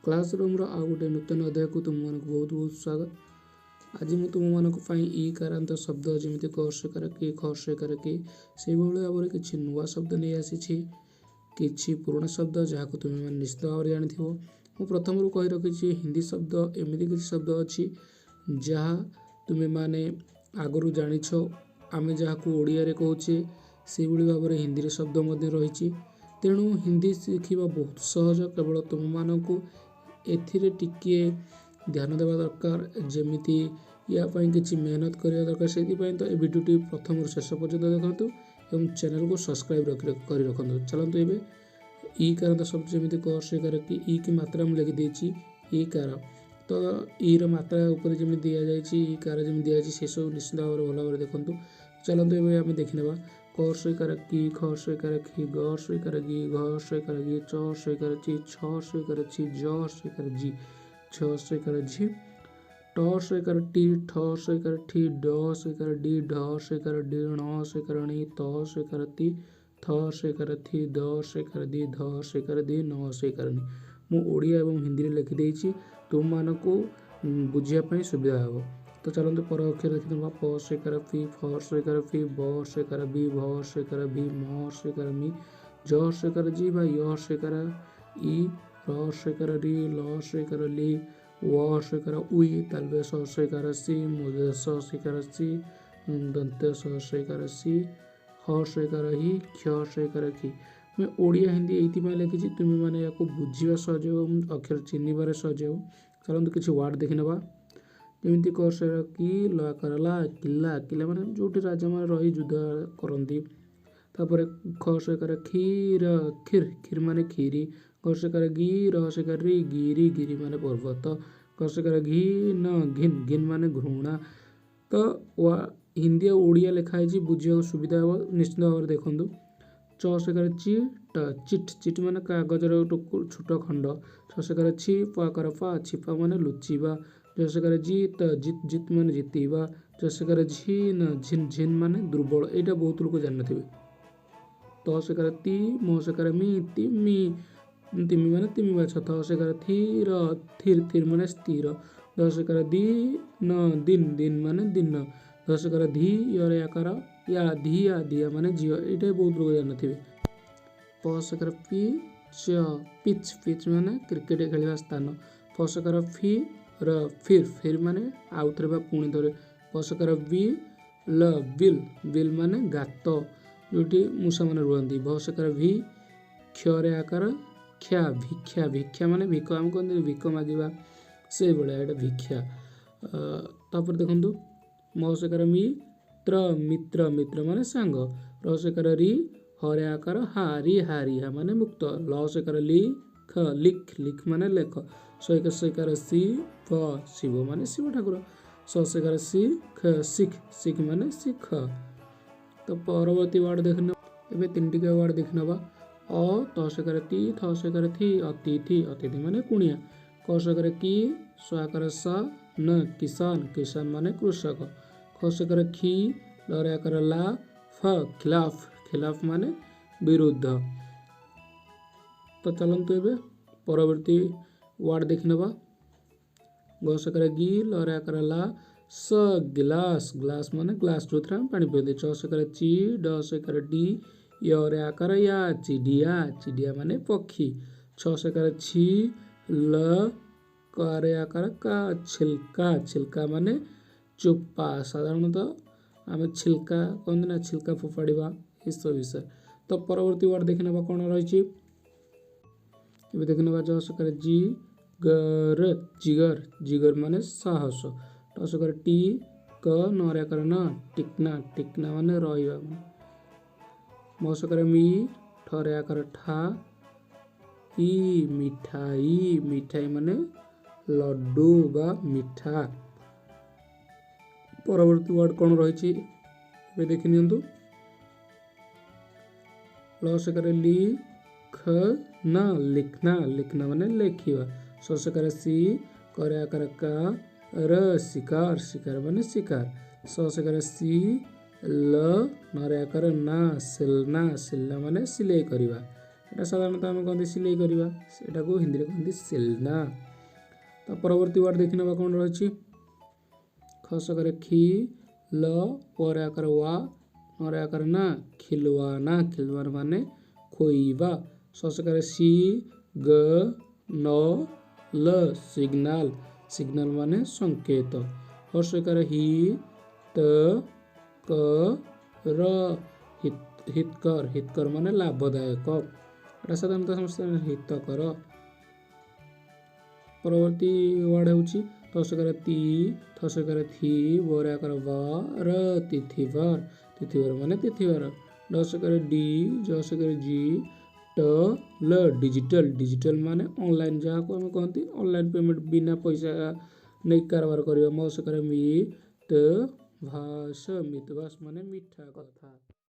କ୍ଲାସରୁମ୍ର ଆଉ ଗୋଟେ ନୂତନ ଅଧ୍ୟାୟକୁ ତୁମମାନଙ୍କୁ ବହୁତ ବହୁତ ସ୍ୱାଗତ। ଆଜି ମୁଁ ତୁମମାନଙ୍କ ପାଇଁ ଇ କାରାନ୍ତ ଶବ୍ଦ ଯେମିତି କ ସକାର କି, ଖ ସକାର କି, ସେଇଭଳି ଭାବରେ କିଛି ନୂଆ ଶବ୍ଦ ନେଇ ଆସିଛି, କିଛି ପୁରୁଣା ଶବ୍ଦ ଯାହାକୁ ତୁମେମାନେ ନିଶ୍ଚିତ ଭାବରେ ଜାଣିଥିବ। ମୁଁ ପ୍ରଥମରୁ କହି ରଖିଛି, ହିନ୍ଦୀ ଶବ୍ଦ ଏମିତି କିଛି ଶବ୍ଦ ଅଛି ଯାହା ତୁମେମାନେ ଆଗରୁ ଜାଣିଛ। ଆମେ ଯାହାକୁ ଓଡ଼ିଆରେ କହୁଛେ, ସେଇଭଳି ଭାବରେ ହିନ୍ଦୀରେ ଶବ୍ଦ ମଧ୍ୟ ରହିଛି। ତେଣୁ ହିନ୍ଦୀ ଶିଖିବା ବହୁତ ସହଜ, କେବଳ ତୁମମାନଙ୍କୁ ଏଥିରେ ଟିକିଏ ଧ୍ୟାନ ଦେବା ଦରକାର, ଯେମିତି ୟା ପାଇଁ କିଛି ମେହନତ କରିବା ଦରକାର। ସେଥିପାଇଁ ତ ଏ ଭିଡ଼ିଓଟି ପ୍ରଥମରୁ ଶେଷ ପର୍ଯ୍ୟନ୍ତ ଦେଖନ୍ତୁ ଏବଂ ଚ୍ୟାନେଲକୁ ସବସ୍କ୍ରାଇବ୍ କରି ରଖନ୍ତୁ। ଚାଲନ୍ତୁ ଏବେ ଇ କାରାନ୍ତ ଶବ୍ଦ ଯେମିତି କ ସକାର କି, ଇ କି ମାତ୍ରା ମୁଁ ଲେଖିଦେଇଛି ଇ କାର। ତ ଇର ମାତ୍ରା ଉପରେ ଯେମିତି ଦିଆଯାଇଛି, ଇ କାର ଯେମିତି ଦିଆଯାଇଛି, ସେସବୁ ନିଶ୍ଚିତ ଭାବରେ ଭଲ ଭାବରେ ଦେଖନ୍ତୁ। ଚାଲନ୍ତୁ ଏବେ ଆମେ ଦେଖିନେବା। କ ସକାର କି, ଖ ସକାର ଖି, ଗ ସକାର ଗି, ଘ ସକାର ଗି, ଚ ସକାର ଚି, ଛ ସକାର ଛି, ଜ ସକାର ଜି, ଛ ସକାର ଝି, ଟ ସକାର ଟି, ଠ ସକାର ଠି, ଡ ସକାର ଡି, ଢ ସକାର ଡି, ଣ ସକାର ଣି, ତ ସକାର ତି, ଥ ସକାର ଥି, ଦ ସକାର ଦି, ଧ ସକାର ଦି, ନ ସକାର ନି। ମୁଁ ଓଡ଼ିଆ ଏବଂ ହିନ୍ଦୀରେ ଲେଖିଦେଇଛି, ତୁମମାନଙ୍କୁ ବୁଝିବା ପାଇଁ ସୁବିଧା ହେବ। ତ ଚାଲନ୍ତୁ ପର ଅକ୍ଷର ଦେଖିଦେବା। ପ ସକାର ପି, ଫ ସକାର ଫି, ବ ସକାର ବି, ଭ ସକାର ଭି, ମ ସକାର ମି, ଜ ସକାର ଜି ବା ୟ ସକାର ଇ, ର ସକାର ରି, ଲ ସକାର ଲି, ୱ ସକାର ଉଇ, ତାଲବେ ସ ସକାର ସି, ସ ସକାର ସି, ଦନ୍ତ୍ୟ ସ ସକାର ସି, ହ ସକାର ହି, କ୍ଷ ସକାର ଖି। ମୁଁ ଓଡ଼ିଆ ହିନ୍ଦୀ ଏଇଥିପାଇଁ ଲେଖିଛି, ତୁମେମାନେ ଏହାକୁ ବୁଝିବା ସହଜ ହେବ ଏବଂ ଅକ୍ଷର ଚିହ୍ନିବାରେ ସହଜ ହେବ। ଚାଲନ୍ତୁ କିଛି ୱାର୍ଡ଼ ଦେଖିନେବା। ଯେମିତି କ କି, ଲ ଆକାର ଲା, କିଲା। କିଲା ମାନେ ଯେଉଁଠି ରାଜାମାନେ ରହି ଯୁଦ୍ଧ କରନ୍ତି। ତାପରେ ଖ ସକାର କ୍ଷୀର, କ୍ଷୀର, କ୍ଷୀର ମାନେ କ୍ଷୀରି। ଗ ସକାର ଗି, ର ସକାର ରି, ଗିରି, ଗିରି ମାନେ ପର୍ବତ। ଗ ସକାର ଘି ନ, ଘିନ୍, ଘିନ୍ ମାନେ ଘୃଣା। ତ ହିନ୍ଦୀ ଆଉ ଓଡ଼ିଆ ଲେଖା ହେଇଛି, ବୁଝିବାକୁ ସୁବିଧା ହେବ, ନିଶ୍ଚିତ ଭାବରେ ଦେଖନ୍ତୁ। ଚ ସକାର ଚି ଟ, ଚିଟ୍, ଚିଟ୍ ମାନେ କାଗଜର ଛୋଟ ଖଣ୍ଡ। ଛ ସକାର ଛି, ପ ଆକାର ପା, ଛିପା ମାନେ ଲୁଚିବା। ଜ ସକାର ଜି ତ, ଜିତ୍, ଜିତ୍ ମାନେ ଜିତିବା। ଜ ସକାର ଝି ନ, ଝିନ୍, ଝିନ୍ ମାନେ ଦୁର୍ବଳ, ଏଇଟା ବହୁତ ଲୋକ ଜାଣିନଥିବେ। ତ ସକାର ତି, ମ ସକାର ମି, ତିମି, ତିମି ମାନେ ତିମି ମାଛ। ଥ ସକାର ଥି ର, ଥିର, ଥିର ମାନେ ସ୍ଥିର। ଦ ସକାର ଦି ନ, ଦିନ, ଦିନ ମାନେ ଦିନ। ଦ ସକାର ଧି ୟରେ ଆକାର ୟା, ଧିଆ, ଧିଆ ମାନେ ଝିଅ, ଏଇଟା ବହୁତ ଲୋକ ଜାଣିନଥିବେ। ପ ସକାର ପି ଚ, ପିଚ୍, ପିଚ୍ ମାନେ କ୍ରିକେଟ ଖେଳିବା ସ୍ଥାନ। ଫ ସକାର ଫି ର, ଫିର୍, ଫିର୍ ମାନେ ଆଉଥରେ ବା ପୁଣି ଥରେ। ବ ସକାର ବି ଲ, ବିଲ୍, ବିଲ୍ ମାନେ ଗାତ ଯେଉଁଠି ମୂଷାମାନେ ରୁହନ୍ତି। ଭ ସକାର ଭି, କ୍ଷରେ ଆକାର କ୍ଷା, ଭିକ୍ଷା, ଭିକ୍ଷା ମାନେ ଭିକ, ଆମେ କହନ୍ତି ଭିକ ମାଗିବା, ସେଇଭଳିଆ ଏଇଟା ଭିକ୍ଷା। ତାପରେ ଦେଖନ୍ତୁ ମ ସକାର ମି ତ୍ର, ମିତ୍ର, ମିତ୍ର ମାନେ ସାଙ୍ଗ। ର ସକାର ରି, ହରେ ଆକାର ହା, ରିହା, ରିହା ମାନେ ମୁକ୍ତ। ଲ ସକାର ଲି ଖ, ଲିଖ, ଲିଖ ମାନେ ଲେଖ। ସୈକ ସୈକାର ସି ବ, ଶିବ ମାନେ ଶିବ ଠାକୁର। ସ ସକାର ସି ଖ, ଶିଖ, ଶିଖ ମାନେ ଶିଖ। ତ ପରବର୍ତ୍ତୀ ୱାର୍ଡ଼ ଦେଖିନେବା। ଏବେ ତିନିଟିକା ୱାର୍ଡ଼ ଦେଖିନେବା। ଅ ତ ସକାର ତି, ଥ ସକାର ଥି, ଅତିଥି, ଅତିଥି ମାନେ କୁଣିଆ। କ ସକାର କି, ସ ଆକାର ସ ନ, କିଷାନ, କିଷାନ ମାନେ କୃଷକ। ଖ ସକାର ଖି, ଲରେ ଆକାର ଲା ଫ, ଖିଲାଫ, ଖିଲାଫ ମାନେ ବିରୁଦ୍ଧ। ତ ଚାଲନ୍ତୁ ଏବେ ପରବର୍ତ୍ତୀ ୱାର୍ଡ଼ ଦେଖିନେବା। ଗ ସକାର ଗି, ଲରେ ଆକାର ଲା ସ, ଗ୍ଲାସ, ଗ୍ଲାସ ମାନେ ଗ୍ଲାସ ଯେଉଁଥିରେ ଆମେ ପାଣି ପିଅନ୍ତି। ଚ ସକାର ଚି, ଡ ସକାର ଡି, ୟରେ ଆକାର ୟା, ଚିଡ଼ିଆ, ଚିଡ଼ିଆ ମାନେ ପକ୍ଷୀ। ଛ ସକାର ଛି, ଲ କରେ ଆକାର କା, ଛିଲକା, ଛିଲକା ମାନେ ଚୋପା। ସାଧାରଣତଃ ଆମେ ଛିଲକା କହନ୍ତି ନା, ଛିଲକା ଫୋପାଡ଼ିବା ଏସବୁ ବିଷୟ। ତ ପରବର୍ତ୍ତୀ ୱାର୍ଡ଼ ଦେଖିନେବା କ'ଣ ରହିଛି। ଏବେ ଦେଖିନେବା। ଜ ସକାର ଜି ଗ ର, ଜିଗର, ଜିଗର ମାନେ ସାହସ। ଟ ସକାର ଟି କ, ନରେ ଆକାର ନ, ଟିକନା, ଟିକନା ମାନେ ରହିବା। ମ ସକାର ମି, ଠରେ ଆକାର ଠା ଇ, ମିଠାଇ, ମିଠାଇ ମାନେ ଲଡୁ ବା ମିଠା। ପରବର୍ତ୍ତୀ ୱାର୍ଡ଼ କ'ଣ ରହିଛି ଏବେ ଦେଖି ନିଅନ୍ତୁ। ଲ ସକାର ଲି ଖ ନା, ଲିଖନା, ଲିଖନା ମାନେ ଲେଖିବା। ସ ସକାର ସି, କରେ ଆକାର କା ର, ଶିକାର, ଶିକାର ମାନେ ଶିକାର। ସ ସକାର ସି, ଲ ନରେ ଆକାର ନା, ସିଲନା, ସିଲନା ମାନେ ସିଲେଇ କରିବା। ଏଇଟା ସାଧାରଣତଃ ଆମେ କହନ୍ତି ସିଲେଇ କରିବା, ଏଟାକୁ ହିନ୍ଦୀରେ କହନ୍ତି ସିଲନା। ତା ପରବର୍ତ୍ତୀ ୱାର୍ଡ଼ ଦେଖିନେବା କ'ଣ ରହିଛି। ଖସକରେ ଖି ଲ ପରେ ଆକାର ୱା ନରେ ଆକାର ନା, ଖିଲୱାନା। ଖିଲୱାନା ମାନେ ଖୋଇବା। ଶଶକରେ ସି ଗ ନ ଲ, ସିଗ୍ନାଲ। ସିଗ୍ନାଲ ମାନେ ସଂକେତ। ହର୍ଷକାର ହି ତ କ ର, ହିତକର। ହିତକର ମାନେ ଲାଭଦାୟକ। ଏଟା ସାଧାରଣତଃ ସମସ୍ତେ ହିତକର। ପରବର୍ତ୍ତୀ ୱାର୍ଡ଼ ହେଉଛି ତସକାର ତି ଥସକାର ଥି ବରେ ଆକାର ବା ର, ତିଥିବାର। ତିଥିବାର ମାନେ ତିଥିବାର। ଡସକାର ଡି ଜସକାର ଜି ଟ ଲ, ଡିଜିଟାଲ। ଡିଜିଟାଲ ମାନେ ଅନଲାଇନ୍, ଯାହାକୁ ଆମେ କହନ୍ତି ଅନଲାଇନ୍ ପେମେଣ୍ଟ, ବିନା ପଇସା ନେଇ କାରବାର କରିବା। ମସକାର ମି ତ ଭାଷ, ମିତଭାଷ ମାନେ ମିଠା କଥା।